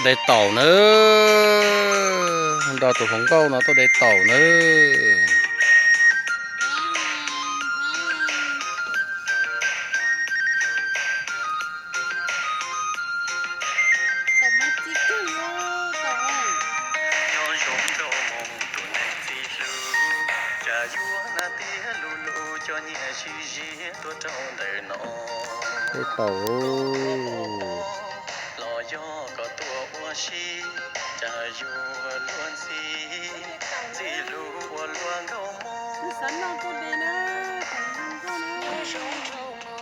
De taum nawb, nrog tus hluas nkauj no tuaj de taum nawb. De taum. Xav noj koj de na, tus hluas nkauj na.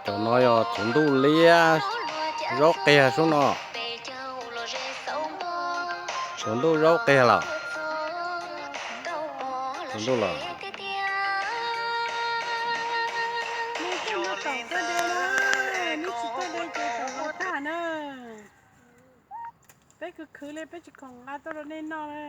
Cov no yog tsuv ntuj liab, zaub qiag sub no. Tsuv ntuj zaub qiag los? Tsuv ntuj los? Nej tuaj noj taum tuaj de na, nej tsis tuaj de ces taum los tag na. Peb khwv khwv li peb tsis khoom nqa tuaj rau nej noj na.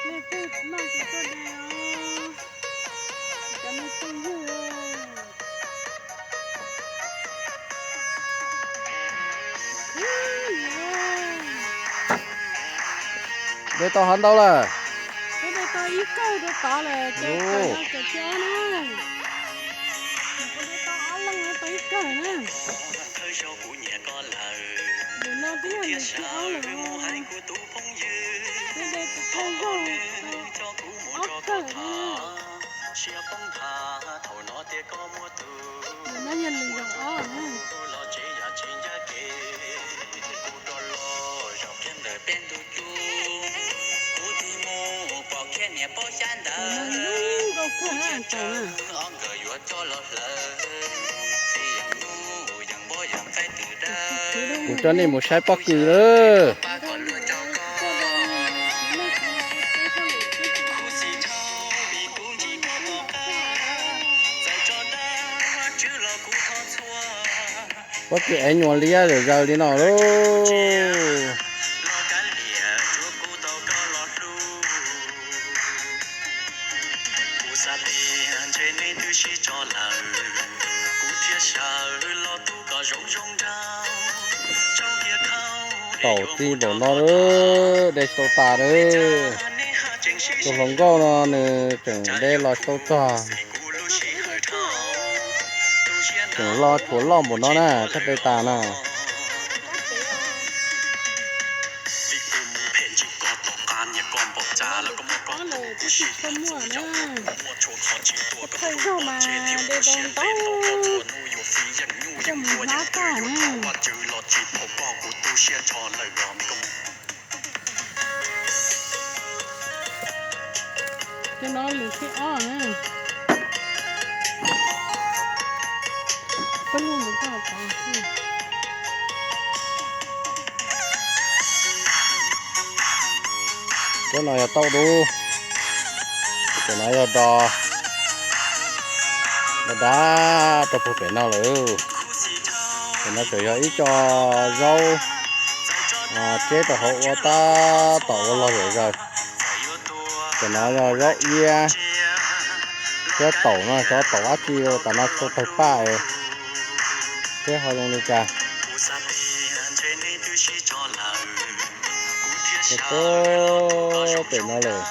Nej twb noj ces tuaj de os, cov me phooj ywg. De tau hov ntau lawm. Peb de tau ib kawm rau tod lawm, cov kawm no kawm thib ob na. Kuv de tau ob leeg no tau ib kawm na. Tus no twb yog nws thib ob lawm. Peb de tus thawj zaug tau ob kawm na. Tus no yog lwm zaum ob na. Tus no zoo nkauj kawg na, taum na. Kuv coj nej mus saib pob kws lawm. Pob kws ev nyuag liab zom zaws li no lauj. Taum txi npaum no, de tsis tau tas lawm. Tus hluas nkauj no nws tseem de los tsis tau txog. Tseem los tshuav loj npaum no na, thiaj de tas na. Thawj zaug mas de tau ntau, coj mus hlab tag na. Cov no lwm thib ob na. Peb lub mus tau tas. Cov no yog tauj dub, cov no yog do, do dab rau puag pem no lawm. Cov no tseem yog ib co zaub tseb rau hauv ua tab tom ua log zom zaws. Cov no yog zaub iab thiab taum no, xyov taum dab tsi, tas no tsis tau tawg paj es thiab ho zoo li cas. Puag pem no lawm.